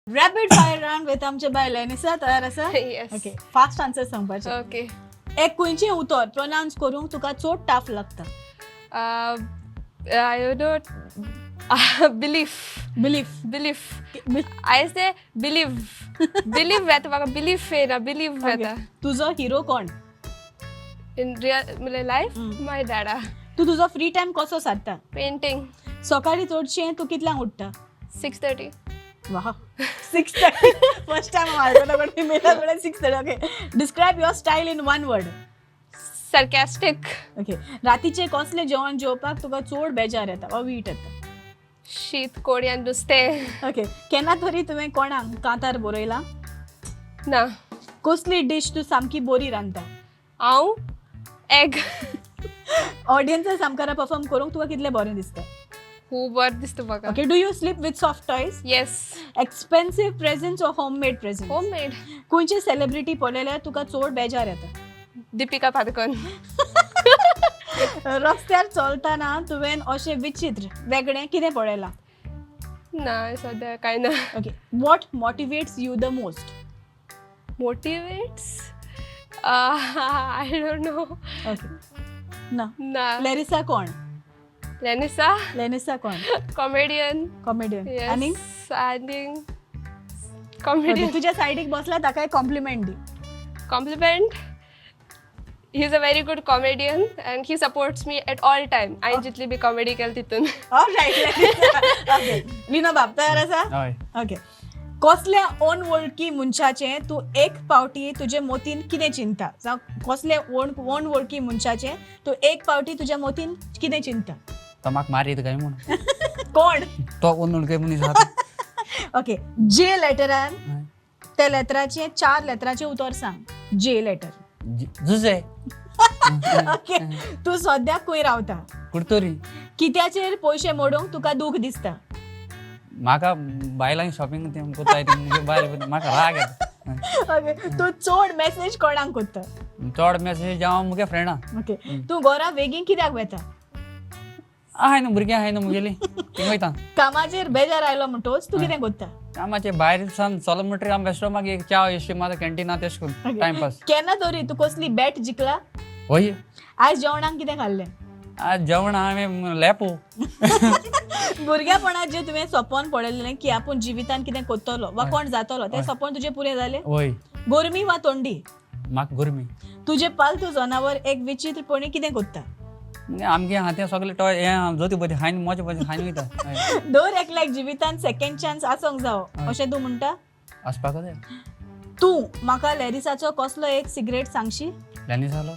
Rapid fire round with आमचे बाय लेनिसा. तयार आसा? येस. ओके, फास्ट आन्सर सांगपाचे. ओके. एक खंयचें उतर प्रोनावन्स करूंक तुका चड टाफ लागता? I don't belief. Belief. Belief. I say believe, believe येता म्हाका, बिलीफ येना, बिलीव येता. तुजो हिरो कोण? इन रियल म्हणजे लायफ? माय डॅडा. तूं तुजो फ्री टायम कसो सारता? पेंटींग. सकाळी चडशें तूं कितल्यांक उठ्ठा? 6:30. वा, 6:30. फर्स्ट टायम आयकलो कडेन मेला कडेन 6:30. Okay, describe your style in one word. Sarcastic. Okay, रातीचें कसलें जेवण जेवपाक तुका चड बेजार येता वा वीट येता? शीत, कोडी आनी नुस्तें. ओके, केन्ना तरी तुवें कोणाक कांतार बरयलां? ना. कसली डीश तूं सामकी बरी रांदता? हांव एग. ऑडियन्सा सामकारा परफॉर्म करूंक तुका कितलें बरें दिसता? खूब बरें दिसता म्हाका. Okay, do you sleep with soft toys? Yes. Expensive presents or home made presents? Home made. खंयची सेलिब्रिटी पळयल्यार तुका चड बेजार येता? दिपिका पादुकोण. रस्त्यार चलतना तुवें अशें विचित्र वेगळें कितें पळयलां? ना, सद्या कांय ना. Okay, what motivates you the most? Motivates? I don't know. Okay, ना. ना. लॅरिसा कोण? लेनिसा. लेनिसा कोण? कॉमेडियन. कॉमेडियन. आनी? आनी कॉमेडियन. तुज्या सायडीक बसला ताका compliment the. Compliment? He is a very good comedian and he supports me at all time. हांवें जितली बी कॉमेडी केली तितून. ऑलरायट, ओके, लिनो बाब तयार आसा? हय. ओके, कसल्या अनवळखी मनशाचें तूं एक पावटी तुजे मतीन कितें चिंता? जावं कसले ओन वळखी मनशाचें तूं एक पावटी तुज्या मतीन कितें चिंता? तो म्हाका मारीत काय म्हूण. कोण? तो अनवळखी मनीस आहा. ओके, जे लेटरान तो. त्या लेटराचें चार लेटराचें उतर सांग. जे लेटर. जुजे. ओके, तूं सद्याक खंय रावता? कुडतरी. कित्याचेर पयशे मोडूंक तुका दूख दिसता? म्हाका बायलांक शॉपिंग ते कोताय, ते मुगे बायल, म्हाका राग येता. ओके, तूं चड मॅसेज कोणाक करता? चड मेसेज हांव मुगे फ्रेंडा. ओके, तूं घरा बेगीन कित्याक वता? आहाय न्हू, भुरगीं आहाय न्हू मुगेली, थिंग वयता. कामाचेर बेजार आयलो म्हणटोच तूं कितें करता? कामाचे भायर सान चलो म्हणटरीर आमी बेश्टो मागीर एक च्या एशी मारता कॅन्टिनात, तेश करून टायमपास. केन्ना तरी तूं कसली बॅट जिखला? हय. आयज जेवणाक कितें खाल्लें? आज जेवण हांवें लेपो. भुरग्यापणात जे तुवें सपन पळयलें की आपूण जिवितान कितें करतलो वा हय. कोण जातलो, तें हय. सपन तुजें पुरें जालें? हय. गरमी वा थंडी? म्हाका गरमी. तुजें पालतू जनावर एक विचित्रपणी कितें करता? आमगे आहा तें सगळें टॉय हें जोती बरी खायन, मजा बरी खायन वयता, हय. दर एकल्याक जिवितान सेकंड चान्स आसोंक जावो हय. अशें तूं म्हणटा? आसपाक जाय. तूं म्हाका लॅरिसाचो कसलो एक सिगरेट सांगशी? लॅनी जालो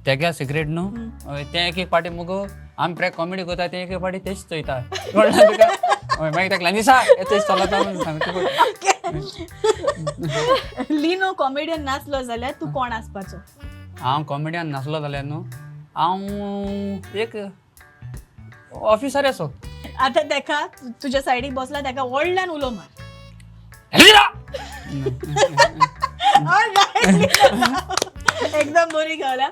तेगे सिगरेट न्हू. हय, तें एक एक पाटी मुगो आमी प्रे कॉमेडी करता, तें एक एक पाटी तेच चोयता, कळ्ळें तुका? हय, मागीर ताका लॅनिसा हे तेच चलता म्हणून सांगता तुका. लिनो कॉमेडियन नासलो जाल्यार तूं कोण आसपाचो? हांव कॉमेडियन नासलो जाल्यार न्हू, हांव एक ऑफिसर असो. आतां तेका, तुज्या सायडीक बसला तेका व्हडल्यान उलो मार. लॅनिसा! Alright, एकदम बरी गावल्या.